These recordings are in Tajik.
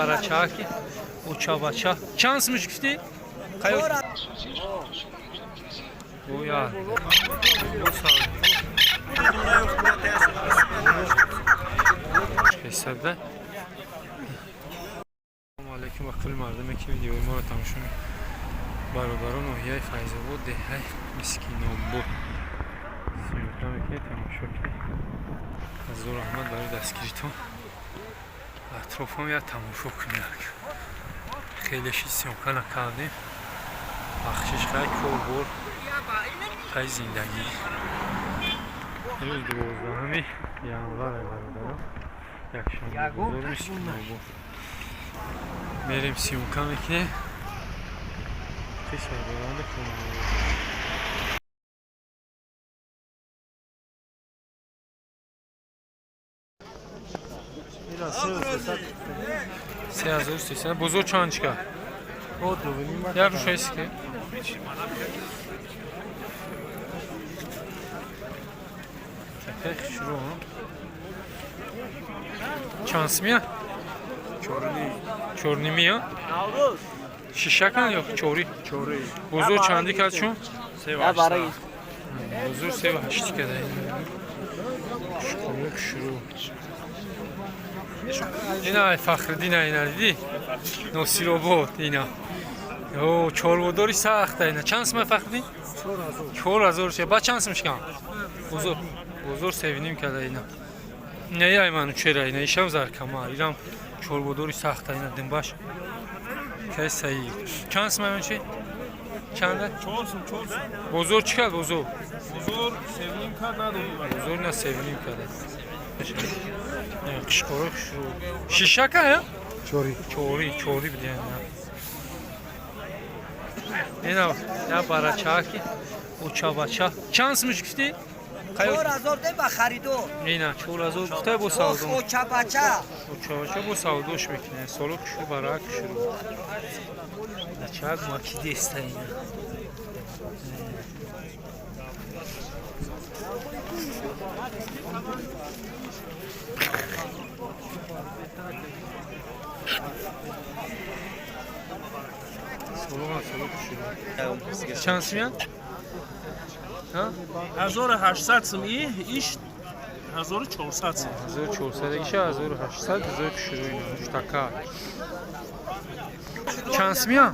Барачааки учабача чанд сумиш гуфтӣ? Гӯя. Хесада. Салому алайкум ба кулли мардуме, ки видеои моро тамошо мекунанд. Бародарон, ноҳияи Файзобод, деҳаи Мискинобод. Съёмка мекунед, тамошо кунед. Ҳазор раҳмат барои дастгиритон. Атрофам як тамошо кунед. Хеле ши съёмка накардем. Бахшиш, хай, кор бор, тай зиндагӣ. Имрӯз 12 январ, бародарон. Якшанбе, бозори Мискинобод. Мерем, съёмка мекунем. Қисмат хонавода. 3300. Бозор чанд чика? Як рӯшаист ки? Такай хушрӯ, чанд симия? Чорнимия? Шишакан ё чори? Бозор чанди кард шун? Бозор севу ҳашти када. Шукру, шурӯ. Ина Фахриддина, ина дидӣ? Носиробод ина. О, чорводори сахта ина. Чанд сима, Фахриддин? 4000 ше. Ба чанд сим шикам? Бозор. Бозор севиним када ина. Не, яй ману чера ина, ишам заркамар. Ирам чорводори сахта ина димбаш. Кай саид. Чанд сима чи? Чанда? Чорсум, чорсум. Бозор чӣ кард бозор? Бозор севним кард, надодӣ. Бозор на севиним карда. Қишқоро хушрӯ. Шишака я? Чори. Чори, чори бидиан. Ина я барачаки учабача. Чанд сумиш гуфтӣ? 4000 де ба харидор. Ина 4000 гуфта, бо савдо. Очабача. Учабача бо савдош мекунад. Соло хушрӯ, барак хушрӯ. Чак макидеста ина. Соло, соло хушрӯ. Чанд сумя? Ҳа? 1800 сум иш, 1400 сум. 1400 иша, 1800, 1000 хушрӯ ина. Муштака. Чанд сумя?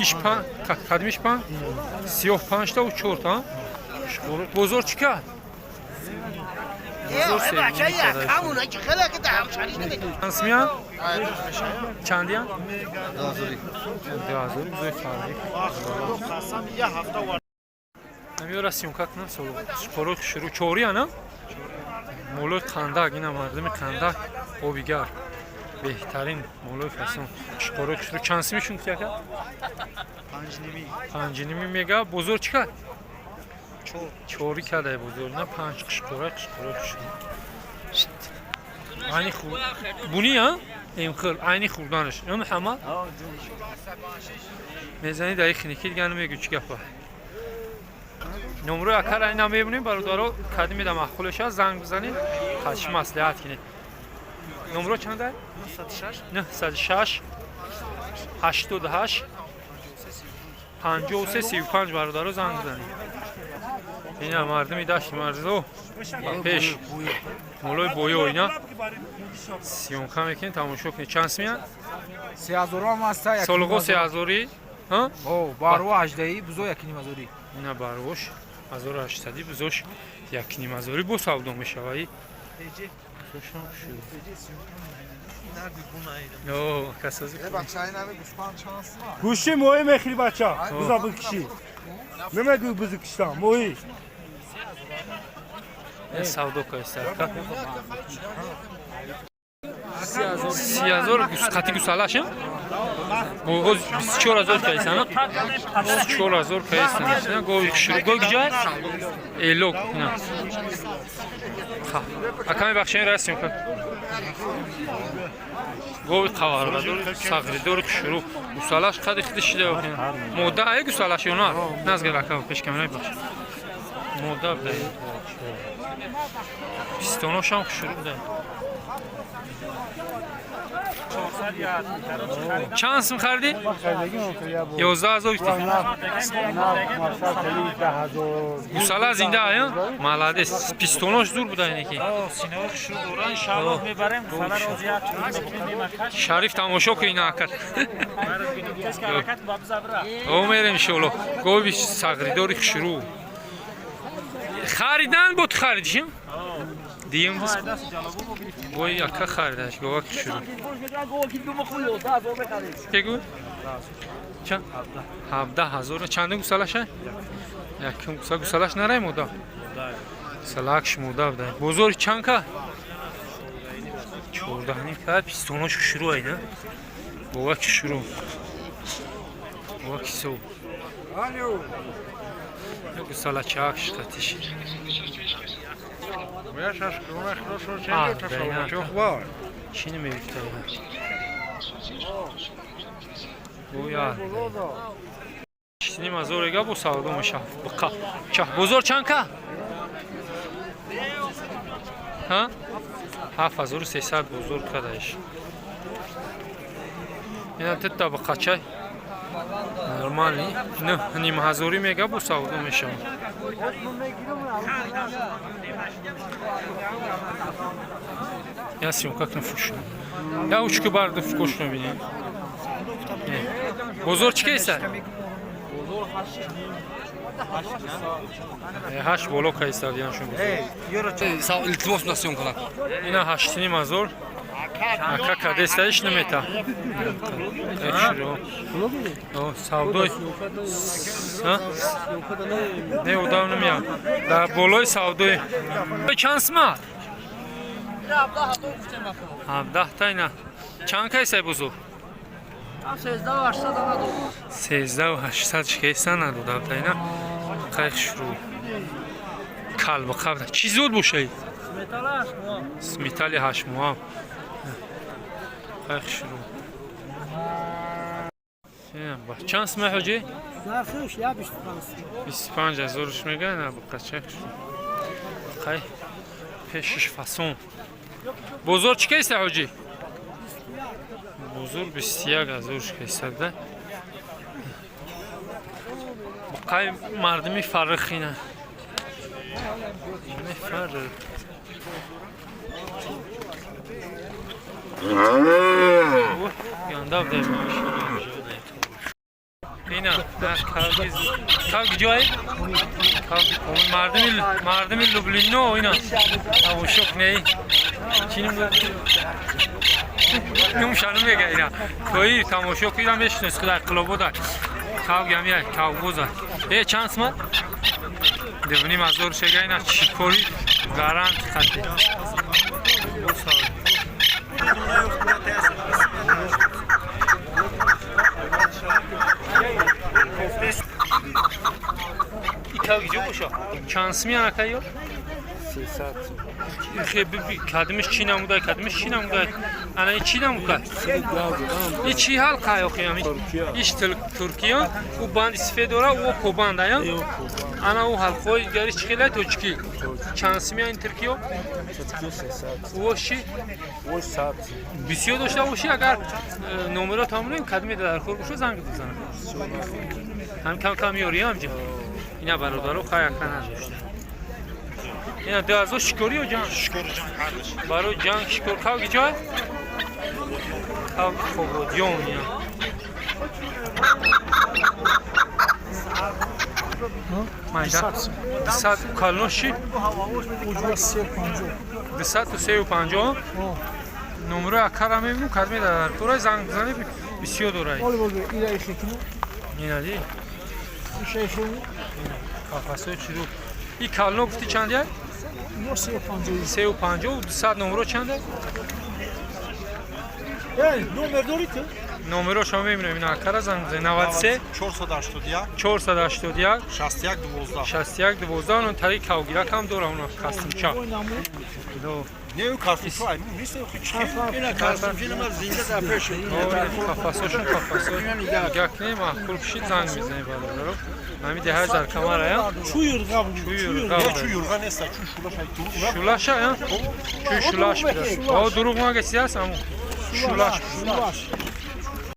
Иш пан, кадмиш пан? Сиёҳ панҷта ва чорта? Бозор чӣ кард? Бозор чанд сумя? Чандия? 2000 бузои фарғӣ. Намёра съёмка кунам соло. Шпорои хушрӯ чория на? Молои қандак, ина мардуми қандак обигар. Беҳтарин молои фасон. Шпорои хушрӯ чанд сумишун гуфти, ака? Панҷними мега. Бозор чӣ кард? Чори кадай бозор. На панҷ қишқора, қишқора хушрӯ. Айни хур. Буни а? Эмхир, айни хурданаш. Ё Муҳаммад? Мезани дар хиники, дига намегӯ чӣ гапа. Номрои акара ина мебинем, бародаро, кадиме да маъқулеш аст, занг бизанед, қадши маслиҳат кинед. Номро чанда? 906 88 53 35. Бародаро, занг бизанед. Ина мардуми дашти марзо ба пеш молои боё ина съёмка мекунед, тамошо кунед. Чанд сумя? 3000 ам аста. Солиғо сеҳазорӣ? О, барво ҳаждаи, бузо якнимазорӣ. Ина барвош 1800, бузош якнимазорӣ, бо савдо мешавад. О, касози. Гӯшти моҳӣ мехӯри, бача? Буза бикишӣ. Намегӯй бузу киштам, моҳӣ. Савдо кайсака. 30 000 қати гусалаш, оз 24 000 кайсана, 24 000 кайсана. Гови хушрӯ, гови куҷай? Элок на. Аками бахшани растем ка. Гови қаварғадор, сағридори хушрӯ, гусалаш қади хиди шида. Мода ай гусалаш ё на? Назгар, ака, пеш камераи бахш. Мода буда. Пистоношам хушрӯ буда. Чанд сум харидӣ? 11 000. Гусала зинда ая? Молодец. Пистонош зур буда инеки. Шариф, тамошо кун ина акар. О, мерем иншоалло. Гови сағридори хушрӯ. Харидан бо ту харидишим? Дием бой ака харидаш гова хушрӯ. Кегу? Чанд? 17 000. Чандум гусалаша? Якум гусала, гусалаш нарай мода. Гусалакш мода буда. Бозори чанд ка? 14,5 ка, пистонош хушрӯ айна. Гова хушрӯ. Гова кисо. Гусалачак штатиш. А, чӣ намегуфта? Гӯя. 8,5 ҳазор эга бо савдо меша. Буқа. Чах бозор чанд ка? Ҳа? 7300 бозор кадаиш. Ина титта буқачай. Нормальный. 9,5 ҳазорӣ мега, бо савдо мешавад. Я съёмка кна фушу. Я учки барду фукошно бинем. Бозор чӣ кайса? Ҳашт боло кайса дияншон бозор. Илтимос мекунам, съёмка накун. Ина 8,5 ҳазор. Ака кадестаиш намета. Савдои. Не, одам намеяд. Дар болои савдои. Чанд сма? 17 та ина. Чанд кайсай бузург? 13 800 шикайса надод ҳабда ина. Қайқ шурӯъ. Калба қабда. Чӣ зуд бошай? Сметали 8 моҳ. Қайқ шурӯъ. Чанд сма, ҳоҷӣ? Нархиш я 25. 25 ҳазорш мега, на буқачак. Қай пешиш фасон. Бозор чӣ кайса, ҳоҷӣ? Бозор 21 ҳазор кайса да. Қай мардими Фаррих ина. Мардими Фаррих. Янда буда. Ина, кавги кавги ҷой? Кавги мардими Люблино ина. Тамошо куней. Чиним нумшану мега ина. Тои тамошо кунам мешинос худай қилобода. Кавги ҳам як кавбоза. Э, чанд сумат? 2,5 ҳазор шега ина, чикори гарант хати. Кавги ҷо боша? Чанд суми анака ё? Хе биби, кадимиш чӣ намудай, кадимиш чӣ намудай? Ана ин чӣ намуда? И чӣ ҳалқа ёхиям? Иш Туркия, ӯ банди сифед дора, ӯ побанд ая? Ана ӯ ҳалқаҳои дигариш чӣ хелай тоҷикӣ? Чанд суми ин Туркиё? Ӯ чӣ? Бисёр дошта бошӣ, агар номеро тамонем, кадиме дар кор боша, занг бизанам. Ҳам кам кам ёри ҳамҷа. Ина бародаро хай ака надошта. Ина 2000 шикори ё ҷанг? Шикори ҷанг ҳардаш. Барои ҷанг шикор кавги ҷой? Кавги Қободиён ина. Майда. 200 калнош чӣ? 253. Номерои акара мебинем, кадме дар кора занг бизанӣ, бисёр дорай. Ина ди. Қафасои чиру. И кално гуфти чанд як? 3,50, 200 номеро чанд? Номер дорӣ ту? Номерошо мебинем, ина акара занг бизанед: 93 481 481 61 12. 61 12. Он тари кавгирак ҳам дора, он кастимча. Не, ӯ кастимча ай нест, охи чӣ? Ина кастимча ма зинда дар пеш. Қафасошон, қафасо нигоҳ кунем, маъқул кишид, занг мезанем, бародаро. Ҳами деҳаи Заркамарая. Чӯ юрға бугӯ. Чӯ Не, юрға. чӯ юрға нест, чӯ шулаш ай дурӯғ. Шулаша, я? Чӯ шулаш буда. О, дурӯғ мага, чи аст аму? Шулаш. Шулаш.